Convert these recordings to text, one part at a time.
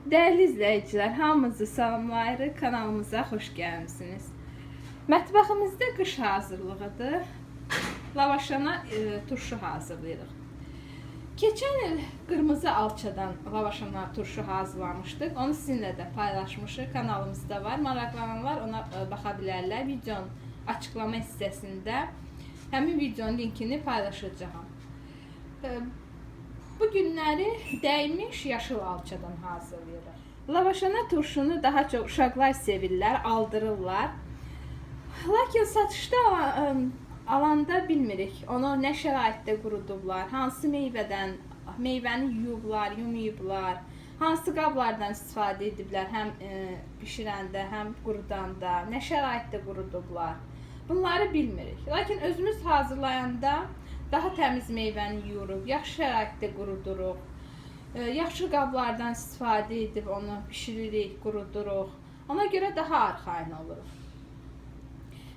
Dəyərli izləyicilər, hamınızı salamlayırıq. Kanalımıza xoş gəlmisiniz. Mətbəximizdə qış hazırlığıdır. Lavaşana turşu hazırlayırıq. Keçən il qırmızı alçadan lavaşana turşu hazırlamışdıq. Onu sizinlə də paylaşmışıq. Kanalımızda var. Maraqlananlar ona baxa bilərlər. Videonun açıqlama hissəsində həmin videonun linkini paylaşacağam. Bu günləri dəymiş yaşıl alçadan hazırlayırıq. Lavaşana turşunu daha çox uşaqlar sevirlər, aldırırlar. Lakin satışda alanda bilmirik. Onu nə şəraitdə qurudublar, hansı meyvədən, meyvəni yuyublar, yumayıblar, hansı qablardan istifadə ediblər həm bişirəndə, həm qurudanda, nə şəraitdə qurudublar. Bunları bilmirik. Lakin özümüz hazırlayanda daha təmiz meyvəni yuyuruq, yaxşı şəraitdə quruduruq. Yaxşı qablardan istifadə edib onu bişiririk, quruduruq. Ona görə daha arxayın oluruq.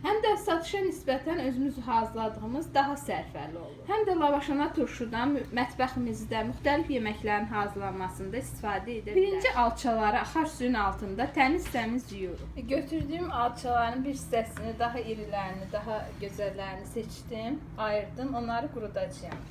Həm də satışa nisbətən özümüz hazırladığımız daha sərfəli olur. Həm də lavaşana turşudan mətbəximizdə müxtəlif yeməklərin hazırlanmasında istifadə edə bilərik. Birinci alçaları axar suyun altında təmiz-təmiz yuyuruq. Götürdüyüm alçaların bir hissəsini, daha irilərini, daha gözəllərini seçdim, ayırdım, onları qurudacağam.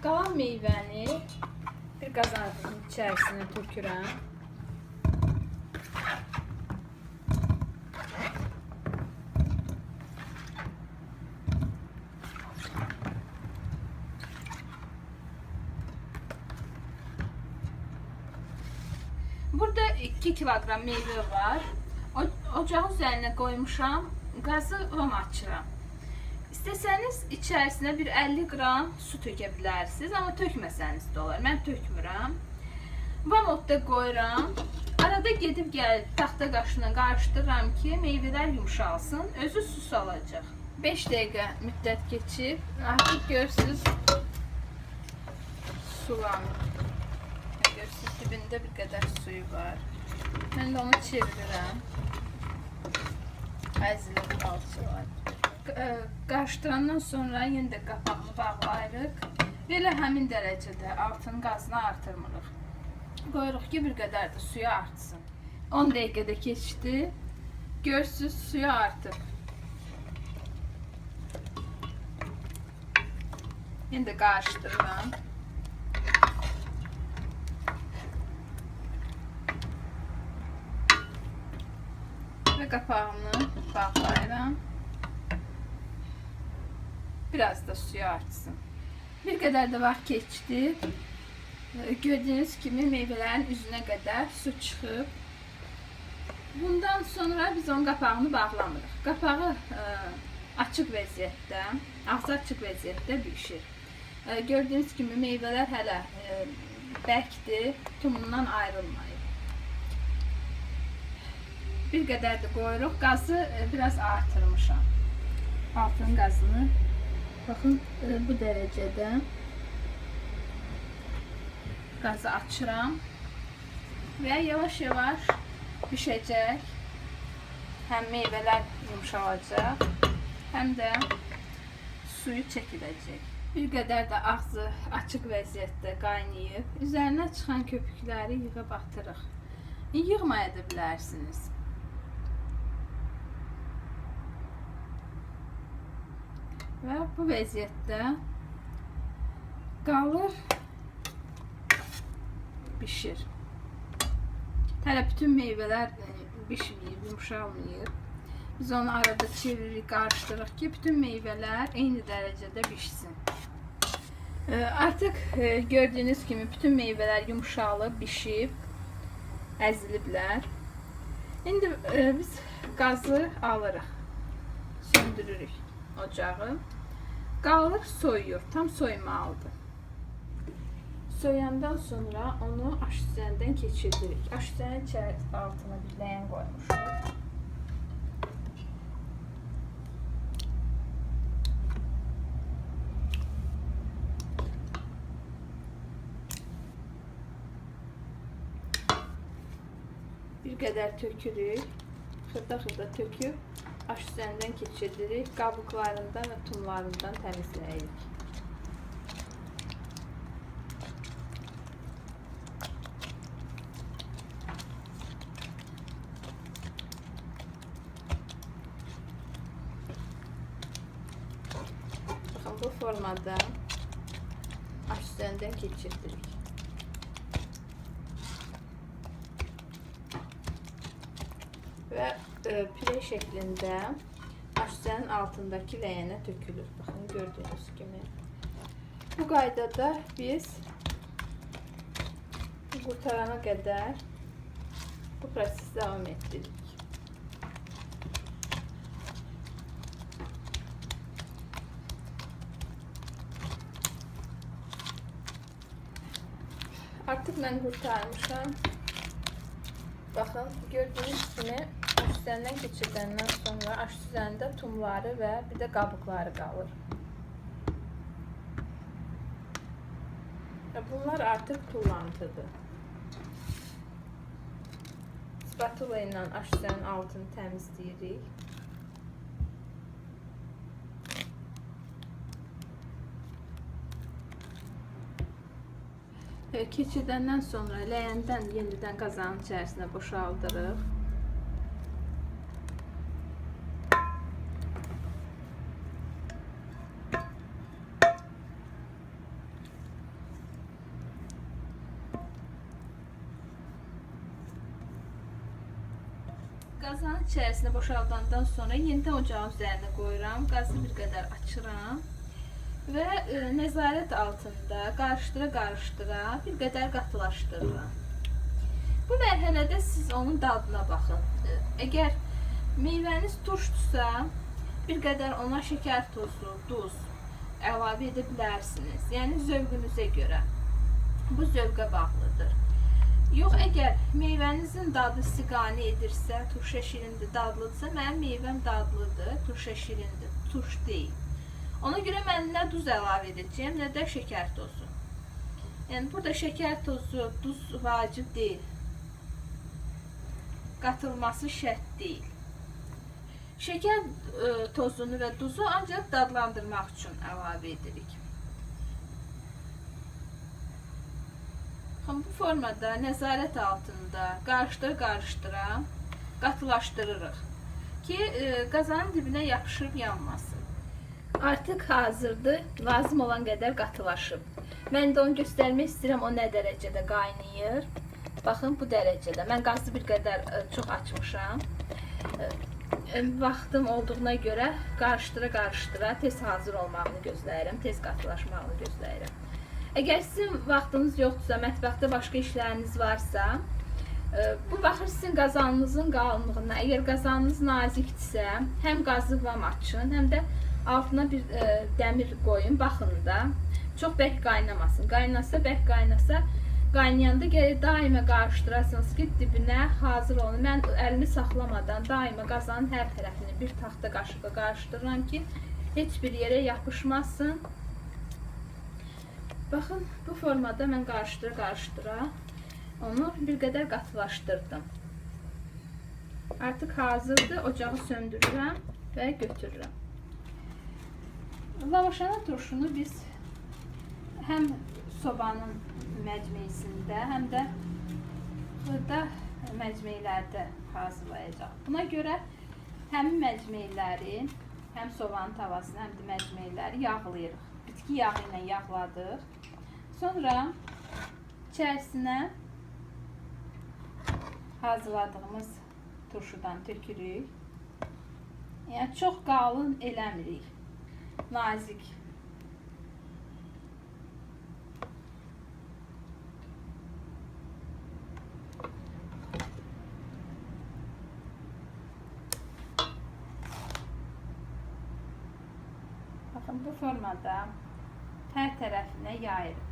Qalan meyvəni bir qazanın içərisinə tökürəm. Burada 2 kiloqram meyvə var. Ocağın üzərinə qoymuşam. Qazı vam açıram. İstəsəniz içərisinə bir 50 qram su tökə bilərsiniz, amma tökməsəniz də olar. Mən tökmürəm. Vam odda qoyuram. Arada gedib gəlib taxta qaşığına qarışdırıram ki, meyvələr yumşalsın. Özü su salacaq. 5 dəqiqə müddət keçib, artıq görürsünüz sulanır. Görürsünüz dibində bir qədər suyu var. Mən də onu çevirirəm. Əzilib alçalar. Qarışdırandan sonra yenə də qapağını bağlayırıq. Belə həmin dərəcədə altının qazını artırmırıq. Qoyuruq ki, bir qədər də suyu artsın. 10 dəqiqə də keçdi. Görürsünüz, suyu artıb. Yenə də qarışdırıram. Və qapağını bağlayıram. Biraz da suyu artsın. Bir qədər də vaxt keçdi. Gördüyünüz kimi meyvələrin üzünə qədər su çıxıb. Bundan sonra biz onun qapağını bağlamırıq. Qapağı açıq vəziyyətdə, ağzı açıq vəziyyətdə bişir. Gördüyünüz kimi meyvələr hələ bərkdir, tumundan ayrılmayıb. Bir qədər də qoyuruq. Qazı biraz artırmışam. Altının qazını. Baxın, bu dərəcədə qazı açıram və yavaş-yavaş bişəcək. Həm meyvələr yumşalacaq, həm də suyu çəkiləcək. Bir qədər də ağzı açıq vəziyyətdə qaynayıb, üzərinə çıxan köpükləri yığıb atırıq. Yığmaya da bilərsiniz. Və bu vəziyyətdə qalır, bişir. Hələ bütün meyvələr bişməyib, yumşalmayıb. Biz onu arada çeviririk, qarışdırırıq ki, bütün meyvələr eyni dərəcədə bişsin. Artıq gördüyünüz kimi bütün meyvələr yumşalıb, bişib, əziliblər. İndi biz qazı alırıq, söndürürük ocağı. Qalır, soyuyur. Tam soyumalıdır. Soyandan sonra onu aş üzərindən keçirdirik. Aş üzərinin altına bir ləyən qoymuşuq. Bir qədər tökürük. Xırda-xırda töküb aş üzərindən keçirdirik. Qabıqlarından və tumlarından təmizləyirik. formada aş üzərindən keçirdirik. Və pürə şəklində aş üzərinin altındakı ləyənə tökülür. Baxın, gördüyünüz kimi. Bu qaydada biz qurtarana qədər bu prosesi davam etdiririk. Artıq mən qurtarmışam. Baxın, gördüyünüz kimi aş üzərindən keçirdəndən sonra aş üzərində tumları və bir də qabıqları qalır. Və bunlar artıq tullantıdır. Spatula ilə aş üzərinin altını təmizləyirik. Keçirdəndən sonra ləyəndən yenidən qazanın içərisinə boşaldırıq. Qazanın içərisinə boşaldandan sonra yenidən ocağın üzərinə qoyuram. Qazı bir qədər açıram. Və nəzarət altında qarışdıra-qarışdıra bir qədər qatılaşdırıram. Bu mərhələdə siz onun dadına baxın. Əgər meyvəniz turşdursa, bir qədər ona şəkər tozu, duz əlavə edə bilərsiniz. Yəni zövqünüzə görə. Bu zövqə bağlıdır. Yox, əgər meyvənizin dadı sizi qane edirsə, turşa şirindir, dadlıdırsa, mənim meyvəm dadlıdır, turşa şirindir, turş deyil. Ona görə mən nə duz əlavə edəcəyəm, nə də şəkər tozu. Yəni burada şəkər tozu, duz vacib deyil. Qatılması şərt deyil. Şəkər tozunu və duzu ancaq dadlandırmaq üçün əlavə edirik. Baxın, bu formada nəzarət altında qarışdıra-qarışdıra qatılaşdırırıq ki, qazanın dibinə yapışıb yanmasın. Artıq hazırdır, lazım olan qədər qatılaşıb. Mən də onu göstərmək istəyirəm, o nə dərəcədə qaynayır. Baxın, bu dərəcədə. Mən qazı bir qədər çox açmışam. Vaxtım olduğuna görə qarışdıra-qarışdıra tez hazır olmağını gözləyirəm, tez qatılaşmağını gözləyirəm. Əgər sizin vaxtınız yoxdursa, mətbəxdə başqa işləriniz varsa, bu baxır sizin qazanınızın qalınlığına. Əgər qazanınız nazikdirsə, həm qazı vam açın, həm də altına bir dəmir qoyun, baxın da. Çox bərk qaynamasın. Qaynasa, bərk qaynasa, qaynayanda gərək daima qarışdırasınız ki, dibinə hazır olun. Mən əlimi saxlamadan daima qazanın hər tərəfini bir taxta qaşıqla qarışdırıram ki, heç bir yerə yapışmasın. Baxın, bu formada mən qarışdıra-qarışdıra onu bir qədər qatılaşdırdım. Artıq hazırdır, ocağı söndürürəm və götürürəm. Lavaşana turşunu biz həm sobanın məcmeyisində, həm də xırda məcmeylərdə hazırlayacaq. Buna görə həmin məcmeyləri, həm sobanın tavasını, həm də məcmeyləri yağlayırıq. Bitki yağı ilə yağladıq. Sonra içərisinə hazırladığımız turşudan tökürük. Yəni çox qalın eləmirik. Nazik. Baxın, bu formada hər tərəfinə yayırıq.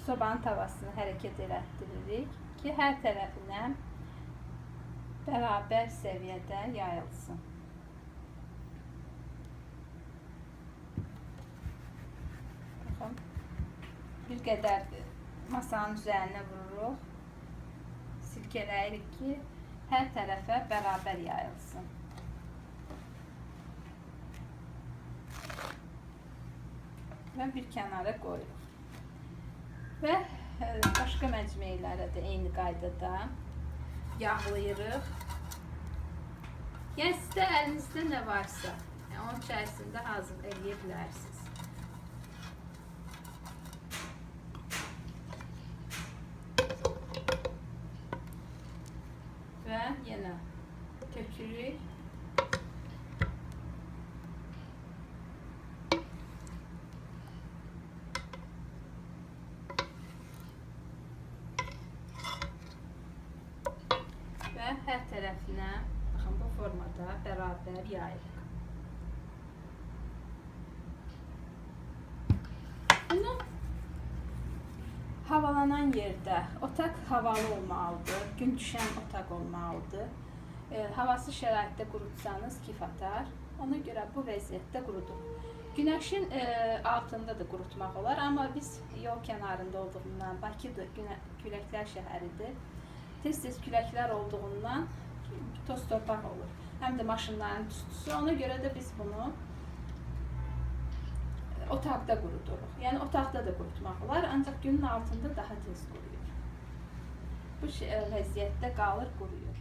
Sobanın tavasını hərəkət elətdiririk ki, hər tərəfinə bərabər səviyyədə yayılsın. Baxın, bir qədər masanın üzərinə vururuq, silkələyirik ki, hər tərəfə bərabər yayılsın. Və bir kənara qoyuruq. Və başqa məcmeylərə də eyni qaydada yağlayırıq. Yəni sizdə əlinizdə nə varsa, Yəni, onun içərisində hazır eləyə bilərsiniz. Və yenə tökürük. Və hər tərəfinə, baxın bu formada bərabər yayırıq. Bunu havalanan yerdə, otaq havalı olmalıdır, gün düşən otaq olmalıdır. Havasız şəraitdə qurutsanız kif atar. Ona görə bu vəziyyətdə quruduruq. Günəşin altında da qurutmaq olar, amma biz yol kənarında olduğundan, Bakıdır, küləklər şəhəridir. Tez-tez küləklər olduğundan toz torpaq olur. Həm də maşınların tüstüsü. Ona görə də biz bunu otaqda quruduruq. Yəni otaqda da qurutmaq olar, ancaq günün altında daha tez quruyur. Bu vəziyyətdə qalır, quruyur.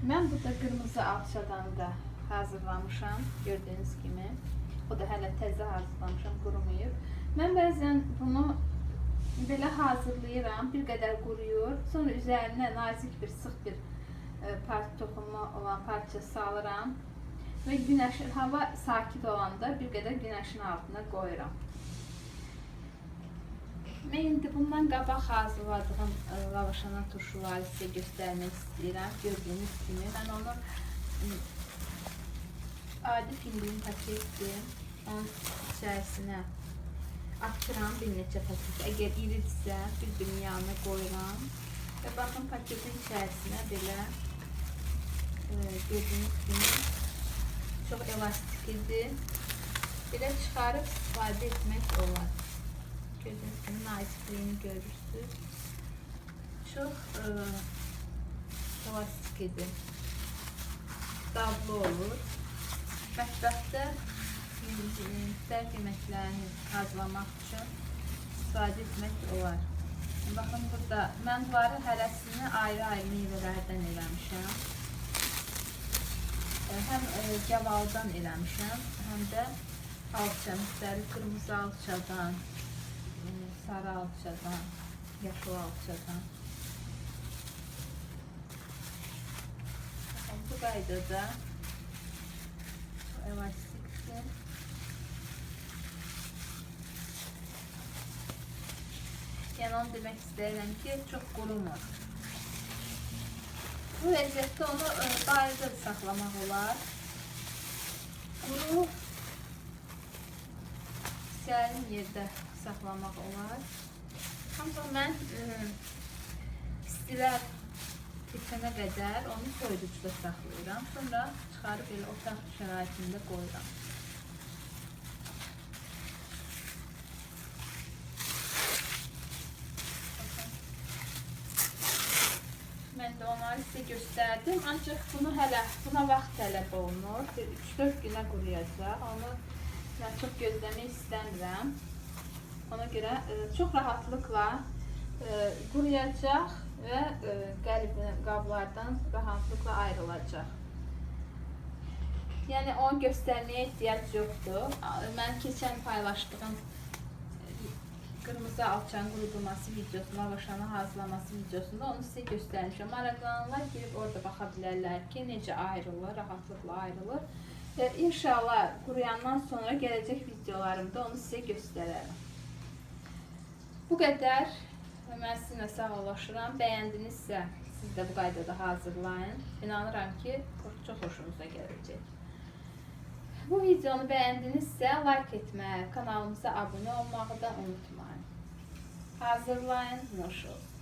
Mən burada qırmızı alçadan da hazırlamışam, gördüyünüz kimi. O da hələ təzə hazırlamışam, qurumayıb. Mən bəzən bunu belə hazırlayıram, bir qədər quruyur. Sonra üzərinə nazik bir, sıx bir toxunma olan parça salıram. Və günəşin, hava sakit olanda bir qədər günəşin altına qoyuram. Mən indi bundan qabaq hazırladığım lavaşana turşuları sizə göstərmək istəyirəm. Gördüyünüz kimi mən onu adi findiyin paketdir. Onun içərisinə atıram bir neçə paket. Əgər iridirsə bir-birinin yanına qoyuram. Və baxın paketin içərisinə belə gördüyünüz kimi çox elastik idi. Belə çıxarıb istifadə etmək olar. Gördüyünüz kimi nazikliyini görürsünüz. Çox elastik idi. Dadlı olur. Mətbəxdə müxtəlif yeməklərini hazırlamaq üçün istifadə etmək olar. Baxın burada mən bunları hərəsini ayrı-ayrı meyvələrdən eləmişəm. Həm gavaldan eləmişəm, həm də alça, müxtəlif qırmızı alçadan, sarı alçadan, yaşıl alçadan. Baxın, bu qaydada elastikdir. Yəni onu demək istəyirəm ki, çox qurumur. Bu vəziyyətdə onu bayırda da saxlamaq olar. Quru, sərin yerdə saxlamaq olar. Ancaq mən istilər bitənə qədər onu soyuducuda saxlayıram. Sonra çıxarıb elə otaq şəraitində qoyuram. Mən də onları sizə göstərdim. Ancaq bunu hələ, buna vaxt tələb olunur. 3-4 günə quruyacaq. Onu mən çox gözləmək istəmirəm. Ona görə çox rahatlıqla quruyacaq və qablardan rahatlıqla ayrılacaq. Yəni onu göstərməyə ehtiyac yoxdur. Mən keçən paylaşdığım qırmızı alçanın qurudulması videosunda, lavaşanı hazırlaması videosunda onu sizə göstərmişəm. Maraqlananlar girib orada baxa bilərlər ki, necə ayrılır, rahatlıqla ayrılır. İnşallah quruyandan sonra gələcək videolarımda onu sizə göstərərəm. Bu qədər. Mən sizinlə sağollaşıram. Bəyəndinizsə, siz də bu qaydada hazırlayın. İnanıram ki, çox xoşunuza gələcək. Bu videonu bəyəndinizsə, like etməyi, kanalımıza abunə olmağı da unutmayın. Hazırlayın, nuş olsun.